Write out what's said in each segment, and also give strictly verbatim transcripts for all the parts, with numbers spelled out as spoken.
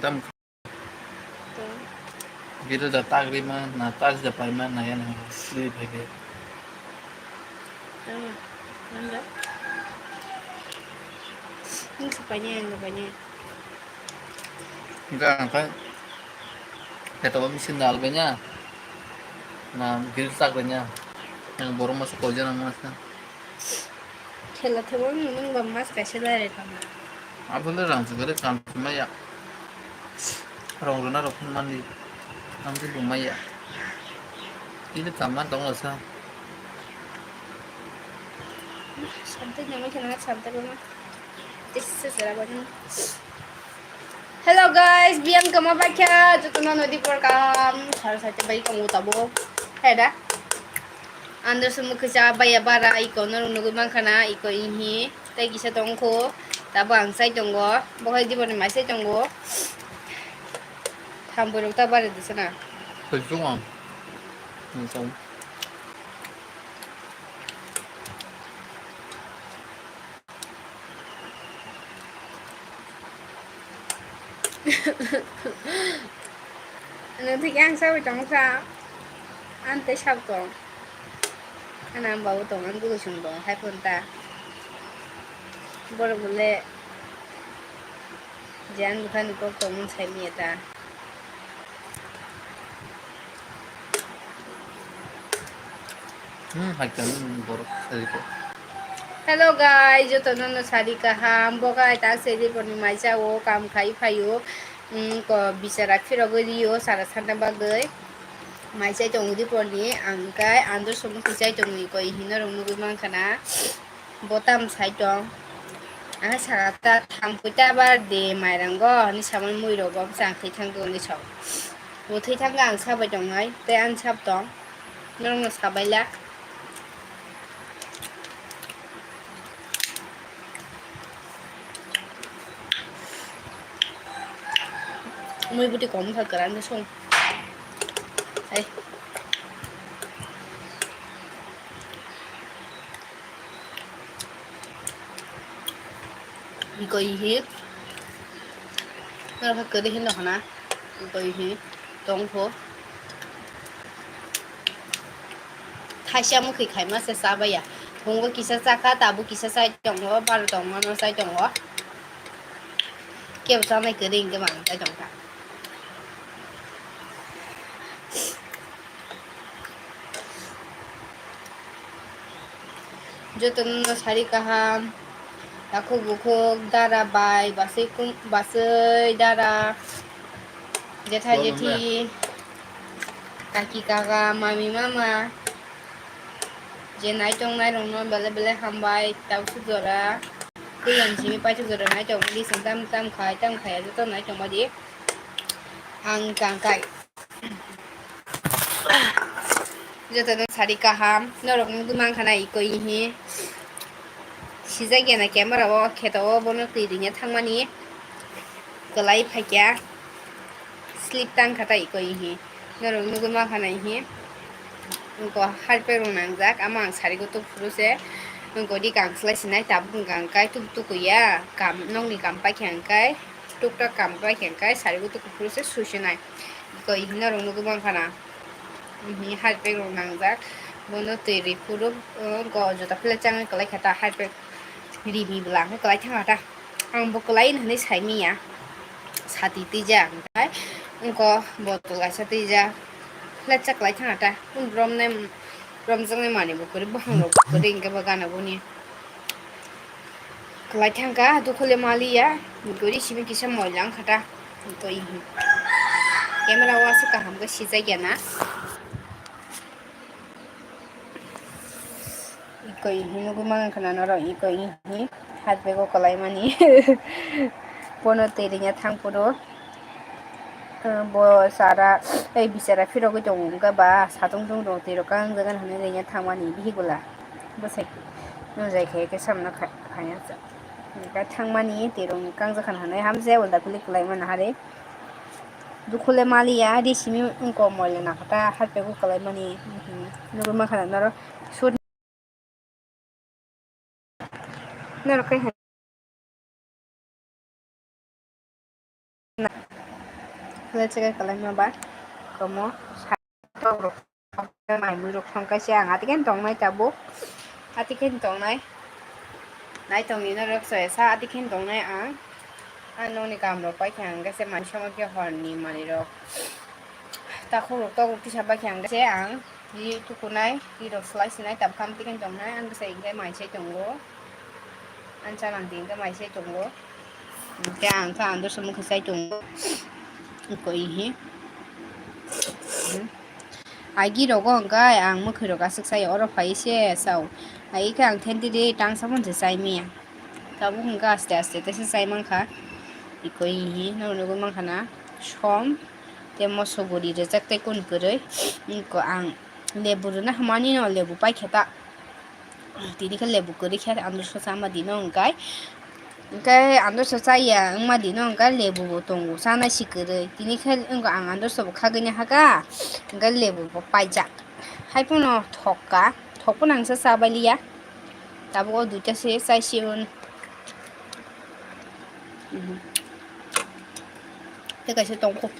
tam. Giri da tagri ma na tas da pai ma na yan ha sli phai de. Ang sa panya, ang sa panya. Enggak, angkai. Kata ba misi nal benya. Na giri tak benya. Yang borok masa kau jana masa. Khela thebo nwng ba mas kaisa laire tamo. Abole rang chugare kam maya. Rong runa rok mandi. Ang tu maya. Ini taman tong asa. Sampai nama kena sampai rumah. This is Hello guys, biyang kama baikha, jotono nodi por kam, sar sate bai kong utabo. Heda. Andor sumu kisa baya bara iko norok nugui mankha na, iko ihi. Tei kisa tongkho, tabo ang sai tongo. Bokhai diboni mai sai tongo. Thamburok ta bare disana. Koi chungo. Ang tong. Nwng thik ang sawi tong sa, ang tei sab tong, ano ang babu tong, ang dugo song tong, hai phone ta. Borok bole je ang bwkhani kok tongmani sai manya ta. Hmm, hai khe, hmm, borok sari khe. Hello guys, jotono no sari kaham. Bo guys, ta seri porni maisa o kam khai phaio. Hmm, ko bichara phirogwi rio sara santa bagwi. Maisa tongo di porni, ang kai andro somo kichai tongwi koi hino rok nugwi mankha na. Bo tam sai tong. Ang saka ta thampui ta bar de mairango, ni samani mui rogo bwsa ang thwi thang tong ni sok. Bo thwi thang ang sabai tong hai, tei ang sab tong. Norok no sabai la. Mui bwtwi kom kha kwran khe song. Hai. Bikoi hi. Nokha kwrwi hin nokha na. Bikoi hi. Tongpho. Thaisa mukhi khaima se chabaiya. Phungo kisa chakha, tabuk kisa chai tongo, baro tongmano chai tongo. Kebo chanai kwrwi hinkhe manwi chai tongkha. Jotono sari kaham, takhuk bukhuk, dara bai, basui kum-, basui dara, jetha jethi, kaki kaka, mami mama, je nai tongnai rokno belai belai hambai, tabuk jora, tei ani simi paithak jora nai tongmani, chwng tam tam khai, tam khai, joto nai tongmani, ang kang kai. Jotono sari kaham, norok nugwi mankha na iko ihi. Sijak ya na camera o, kheto o bono twi rwngya thangmani. Kwlai phaikya. Slip tang kha ta iko ihi. Norok nugwi mankha na ihi. Wngkha harpek rok nangjak, ama ang sari kutuk phuru se. Wngkha di kang slai sinai, tabuk wngkha ang kai tuk tuk ya. Kam, nokni kam paikha ang kai. Tuktak kam bai khe kai sari kutuk kuphuru se suisinai. Koi hino rok nugwi mankha na. Hini harpek rok nangjak. Bono twi ri phuru, uh, go jota philai chang kwlai kha ta harpek rimi bwla khe kwlai thang ta. Ang bo kwlai hinwi sai miya. Sati twijak, onkhe wngkha bottle kaisa twijak. Philai chak kwlai thang ta. Romnai, romjaknai manwi bo kwrwi, buphang rok bo kwrwi, hinkhe bo gana boni. Kwlai thangkha, dukhule maliya, gori simi kisa moila wngkha ta. Toi hi. Camera o aswk kaham khe sijak ya na. Ikoi hi nugwi mankha na norok, ikoi hi hat bego kwlai mani. Bono twi rwngya thang phuru. Bo sara, ei bichara phirogwi tongo, wngkha ba satung tung rok twi rok kang jagan hwnwi rwngya thangmani bihik bwla. Bwsai nw jai khe, khe samno kha-, khaya sa. Wngkha thangmani twi rok kang jagan hwnwi hamse ulta philip kwlai mani hari. Dukhule maliya, ri simi wngkha moila nakhata, harpego kwlai mani. Nugwi mankha na norok. Norok khe hai. Khlai chakhe kalaima ba komo. Mai mui rok song kaisa ang ati khe tongnai tabuk. Ati khe tongnai. Nai tongni norok soya sa ati khe tongnai ang. Ang nokni kam rok pai khe ang khe se mansa ma khe horni manwi rok. Takhuk rok tok rok tisa bai khe ang khe se ang. Ri tukunai, ri rok slai sinai, tabkham tikhin tongnai, ang bwsai hwnkhe mai sai tongo. Ang chanang di hwnkhe mai sai tongo. Hwnkhe ang khe ang dosa mokhe sai tongo. Koi hi. Agi rogo hwnkhe ang mwkhwi rok aswk sai oro phai se sao. Ai khe ang thenti di tang samon se sai maya. Tabuk hwnkhe aste aste tesa sai mankha. Ikoi hi, no nugwi mankha na. Som. Tei moso guri rijak tei kuni kwrwi. Wngkha ang lebu rwna hamani no lebu paikha ta. Tini khe lebu kwrwi khe androso chama dino hwnkhe. Hwnkhe androso chaya wngma dino hwnkhe lebu bo tongo chana si kwrwi. Tini khe wngkha ang androso bo khagwini haka. Hwnkhe lebu bo paijak. Haiphano thokka. Thokphano ang sa chabailiya. Tabuk o duita se chai si un. Mhm. Tei kaisa tongkho.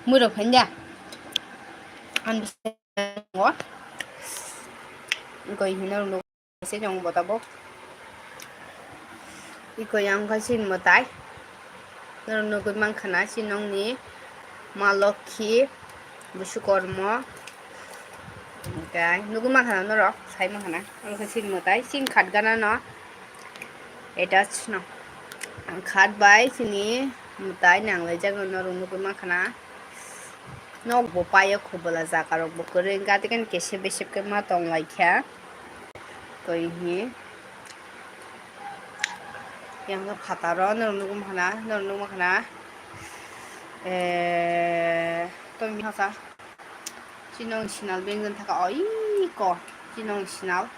Mui rok phainda. Ang bwskango. Ikoi hino rwno se chong bo tabuk. Ikoi ang kha sin mwtai. Norok nugwi mankha na si nokni ma lokhi busu kormo. Hwnkhe nugwi mankha na norok sai mankha na. Ang kha sin mwtai sin khatgana no. Attach no. Ang khat bai chini mwtai nang laijak no norok nugwi mankha na. Nok bo paio khubula jaga rok bo kwrwi wngkha tei khe kesep besep khe ma tong lai kha. Twi hi yang khe phataro norok nugwi mankha na norok nugwi mankha na. Eh, tong mi hasa. Chinong sinal bengjon thaka oi ko chinong sinal.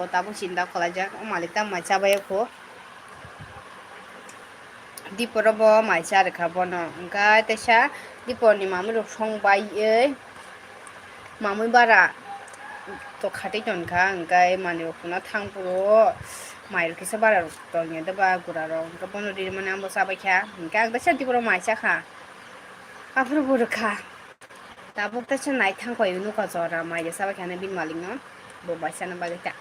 Bo tabuk chinta khwlaijak o malik ta mai chabai kho. Diporo bo mai cha rwkha bono hwnkhe teisa diporni mamui rok song bai oi mamui bara to khatwi tonkha hwnkhe manwi rok phano thang phuru mai rok kisa bara rok tongya da ba gura rok hwnkhe bono rimani ang bo chabai kha hwnkhe ang teisa diporo mai chakha. Aphuru bo rwkha. Tabuk ta se naithang koi nukha jora mai resa bai khana bini malik no bo bai sana bagwi ta.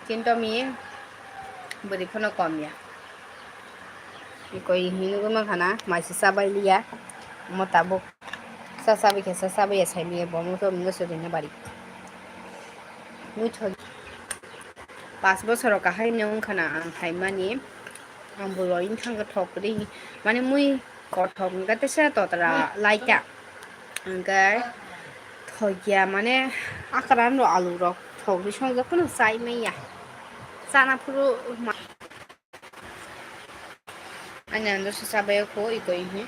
Kinto mi bwrwi phano kom ya. Koi hinwi nugwi mankha na mai se chabai liya. Omo tabuk sa chabai khe sa chabai ya sai liya bo mo to mungsa rina bari. Mui thok pas bosor kahai ni wngkha na ang hai mani. Ang bo loi wngkha thok ri mani mui kothok wngkha tesa totra laita. Hwnkhe thokya mane akran rok alu rok thokri songjak phano chai manya. Chana phuru ma-, ani ando se chabai kho ikoi hi.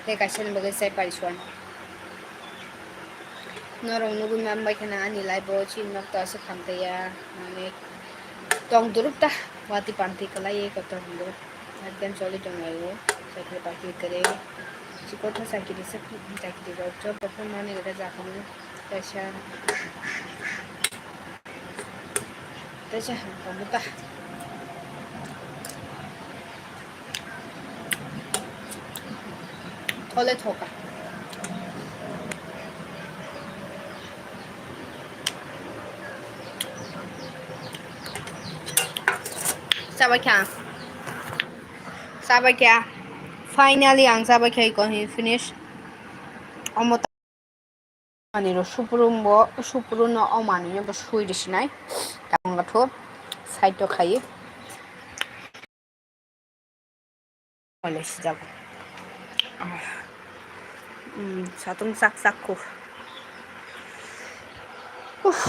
Tei kaisa ni bagwi chai pari suan. Norok nugwi man bai khana ani life o chini nok ta aswk hamtaiya mane tong duruk ta wati panti kwlai kotor hinwi ekdam choli tong laio chakri bakri kwrwi chikotha chakiri se chakiri rok joto phano mani rwda jakhani kaisa kaisa hamkha buta. Thole thoka. Chabai kha. Chabai kha. Finally ang chabai kha iko hi finish. Omo ta-, manwi ro suprum bo, suprum no o manwi no bo sui risinai. Tamo gatho side o khai. Wale sijago. Ah. Mm, satung sak sak ko. Uff.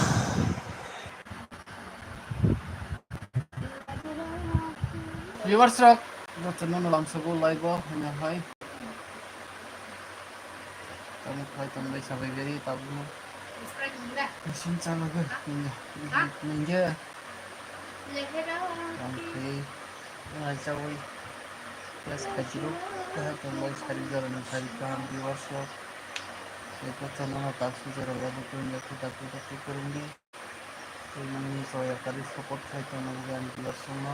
Viewers rok, jotono no lamsogo live o hwnwi hai. Tamo khai tamo lai sabai gari tabukno. Machine chalago ningya. Ningya. Tamo khai. Nai chawi. Plus khaisiro. Kahai tamo lai sari jora ni sari kaham viewers rok. Eko channel o tak sujaro ya dukun ya kita kita kita kurung di. Tei nini soya kari support khai tongna bagwi ani viewers rokno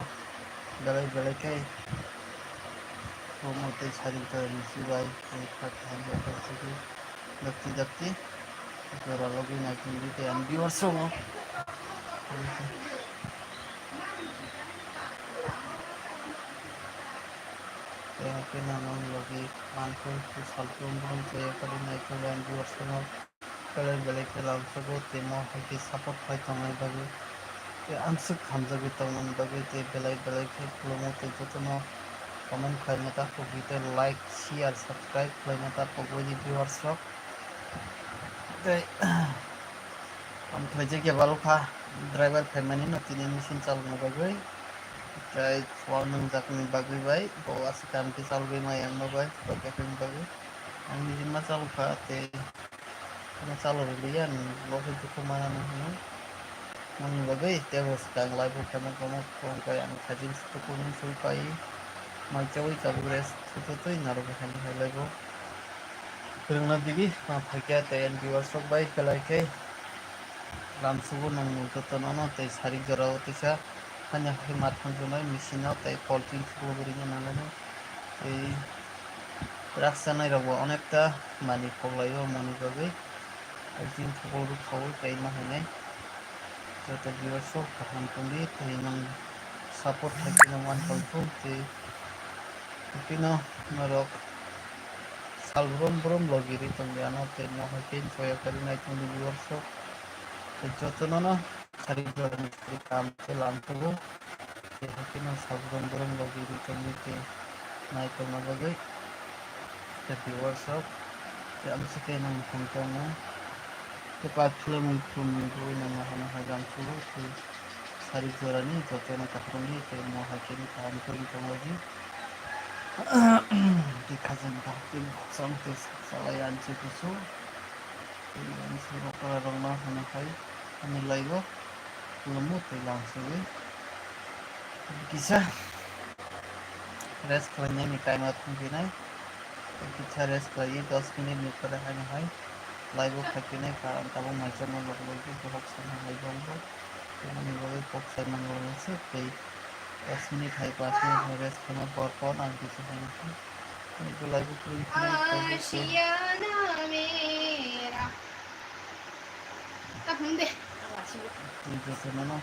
belai belai khe Promo tei sari jora ni sibai tei kha kaham ya tei sigi dakti dakti jora logi nai tongdi tei ang viewers rok no. Tei hake nang nang logi manthung sal pung brum tei yakari nai tongdi ang viewers rok no. Belai belai khe lamsogo tei mo hai khe support khai tongnai bagwi tei amswk hamjagwi tongmani bagwi tei belai belai khe khulumgo tei jotono comment khlaina ta pogwi tei like, share, subscribe khlaina ta pogwi ni viewers rok. Tei ang khlaijak ya balokha driver phaimani no tini machine chalokna bagwi tei phone nwngjak ni bagwi bai bo aswk kam khe chalogwi maya wngma bai bo khe bagwi ang nini ma chalokha tei. Ano chalo rwliya, nwng bo khe dukhu mana nw hwnwi. Nokni bagwi tei bo swkang live-o khaima kwmwk kwmwk bai ang khaijing sukupung sui pai. Mai chaui tabuk rest thutwi narwkha khaini hai live-o. Kwrwngna digi ma phaikha tei N P O rok bai belai khe lamsugo nwng jotono no tei sarik jorao teisa hani hai ma thangjaknai machine-o tei polting sukubui rwna nangnai tei. Raksa nai rok bo onekta manwi kok lai o moni bagwi. Jin thokol rok khaui kaima hinai. Joto viewers rok kaham tongdi tei nang support khai kheno wan tong thung tei. Tino norok sal brum brum logi ri tongdi ano tei mo hai khe soya kari nai tongdi viewers rok. Tei jotono no sari jora ni sari kam se lam tubu. Tei hakhe no sal brum brum logi ri tongdi tei nai tongna bagwi. Tei viewers rok tei ang se khe nang thang tongo. Tei pa khulumui khulumui bui nang ma hano hai lam tubu tei sari jora ni joto no kaham ni tei mo hai khe ni kaham khe ni tonglaidi. Tei khajang kaham tei boksong tei salai ang se kusu. Tei ang se okra rok no hano hai ani live o. Khulumui tei lamsogwi kisa rest khlainani time o thangphinai. Kisa rest khlaiwi dos minute ni pore haino hai live o khaiphinai, karon tabuk mai chama logwi bohrok sana hai bongbo. Tei nini bagwi kok sai manglak se tei dos minute hai panch minute hai rest khaima por por ang kisa haino hai live o kwrwi khainai. Jotono no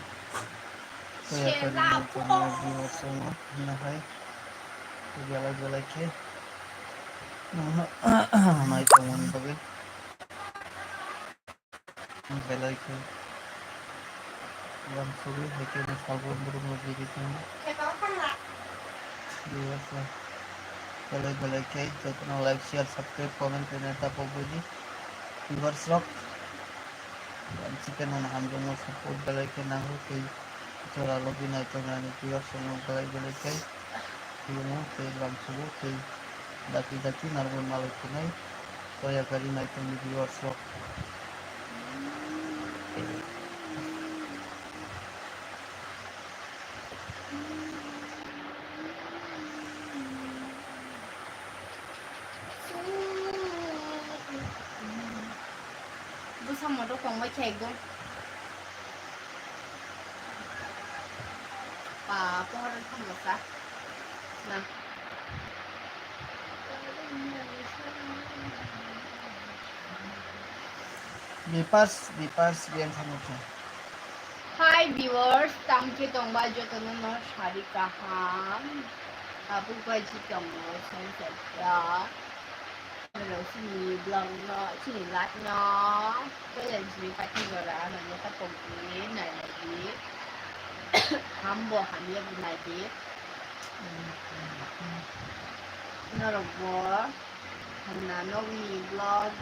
toya kari nai tongma viewers rok no hwnna hai belai belai khe nai tongmani bagwi belai khe lam sugwi hai khe no salbrum brum no bidi tongo. Viewers rok belai belai khe jotono like, share, subscribe, comment khaina ta pogwi di. Viewers rok, ang chikhe nono hamjakma support belai khe nango tei jora logi nai tongnani viewers rokno belai belai khe khulumung tei lamsugo tei daki daki narwknai malai khenai toya kari nai tongni viewers rok. Bwsa motor tongbai khe ekdom. Pa pohor thango sa. Na. Bipas, bipas, biang thangwi khe. Hi viewers, tamo khe tongbai jotono no sari kaham. Tabuk bai si tongo song song ya. Hello, sini vlog no, sini live no. Kaya sini pati jora, nanya ta pogdi, nai lagi. Hambo hamya bu nai di. Norok bo. Hamna nokni vlog,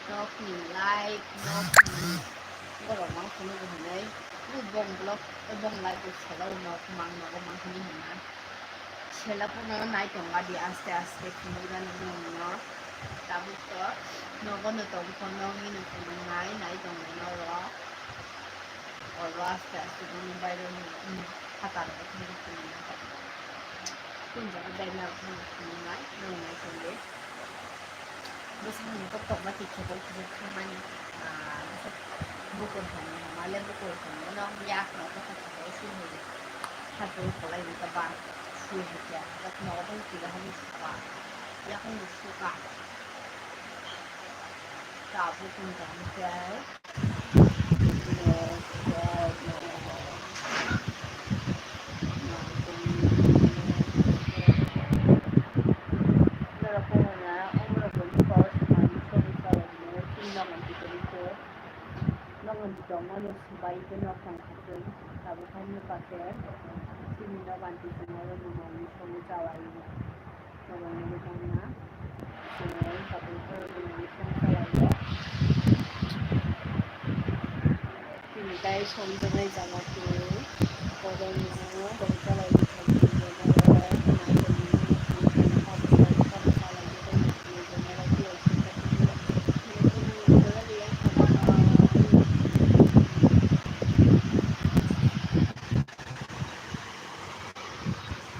nokni live, nokni borok mang phunukgo hinwi, bong vlog, bong live bo sela rwno mang nogo mang hwnwi hwnna. Sela phano nai tongla di aste aste phunukjani bongno. Tabuk to nogo no tong phano nini phunuknai nai tongo norok. Oro aste aste bini bairokni, um, phataro phunuknai. Kunjak bag nang phunuknai, nungnai tongdi. Bwsakni tok tok ba tikhe bai kisa thangmani, ah, bwswk bukur thangmani, male bukur thangmani, nok yak no kisa kisa sui hwnwi. Hapung kolai ni kaba. Twi hwnkhe, yakno obo twi rohorni saka, yakungni saka. Tabuk wng tong khe. Norok pono na, omorok boni kok samani sori salai hwnwi chini nogon twi tongwi khe. Nogon twi tongmani bai khe nok tong kha chwng. Tabuk kha nukha khe chini nogon twi tongmani mwnwi songwi chalai. Nogon nugwi tongma. Chwng tabuk khe mwnwi song chalai. Chini tai song tongnai jaga khe. Kotorno song chalai.